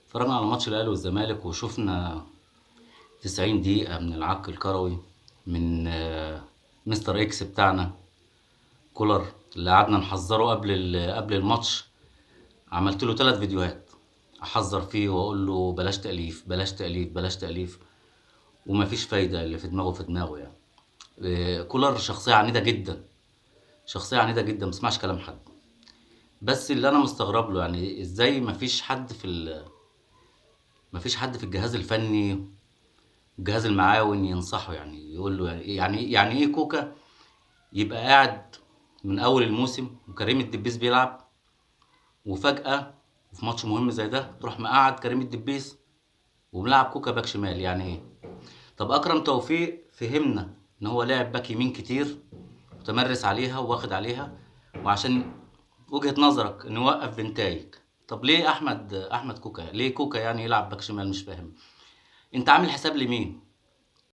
اتفرجنا على ماتش الاهلي والزمالك وشفنا 90 دقيقة من العك الكروي من مستر اكس بتاعنا كولر اللي قعدنا نحذره قبل الماتش. عملت له 3 فيديوهات احذر فيه واقول له بلاش تأليف بلاش تأليف بلاش تأليف، ومفيش فايدة، اللي في دماغه في دماغه يعني. كولر شخصية عنيدة جدا، شخصية عنيدة جدا، ما بيسمعش كلام حد. بس اللي انا مستغرب له يعني ازاي مفيش حد في الجهاز الفني الجهاز المعاون ينصحه، يعني يقول له يعني ايه كوكا يبقى قاعد من اول الموسم وكريم الدبيس بيلعب، وفجأة في ماتش مهم زي ده تروح مقعد كريم الدبيس وملعب كوكا باك شمال؟ يعني ايه؟ طب اكرم توفيق فهمنا ان هو لاعب باك يمين كتير متمرس عليها وواخد عليها، وعشان وجهة نظرك انه يوقف بنتايج. طب ليه احمد كوكا، ليه كوكا يعني يلعب باك شمال؟ مش فاهم. انت عامل حساب لمين؟